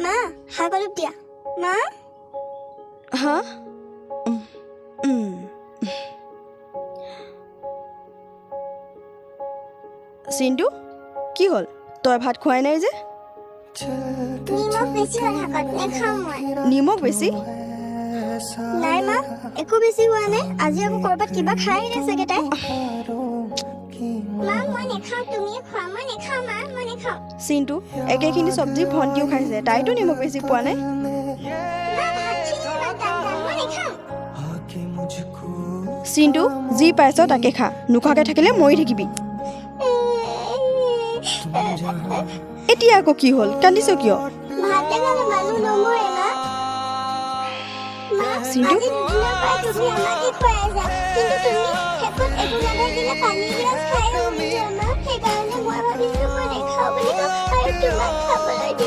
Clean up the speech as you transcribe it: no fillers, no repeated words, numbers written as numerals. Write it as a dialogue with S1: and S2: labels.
S1: মা, শাক অলপ দিয়া মা।
S2: হা, উম, উম। চিন্তু, কি হ'ল? তই ভাত খোৱাই নাই যে?
S1: নিমখ বেছি হ'ল শাকত, নেখাওঁ মই।
S2: নিমখ বেছি?
S1: নাই মা, একো বেছি হোৱা নাই। আজি আকৌ ক'ৰবাত কিবা খাই আহিলে চাগে তাই। মা, মই নেখাওঁ, তুমিয়ে খোৱা। মই নেখাওঁ মা, মই নেখাওঁ।
S2: চিন্তু, একেখিনি চব্জি ভণ্টিও খাইছে, তাইতো নিমখ বেছি পোৱা নাই।
S1: মা, ভাতখিনি ইমান টান টান, মই নেখাওঁ।
S2: চিন্তু, যি পাইছ তাকে খা, নোখোৱাকে থাকিলে মৰি থাকিবি। এতিয়া আকৌ কি হ'ল? কান্দিছ কিয়?
S1: ভাত নাখালে মানুহ নমৰে মা। মা,
S2: চিন্তু?
S1: আজি দুদিনৰ পৰাই তুমি আমাকে খুৱাই আছা, কিন্তু তুমি শেষত একো নাথাকিলে পানী এগিলাচ খাই উৰি যোৱা মা। সেইকাৰণে মই ভাবিছিলো মই নেখাওঁ বুলি কওঁ আৰু তোমাক খাবলৈ দিম।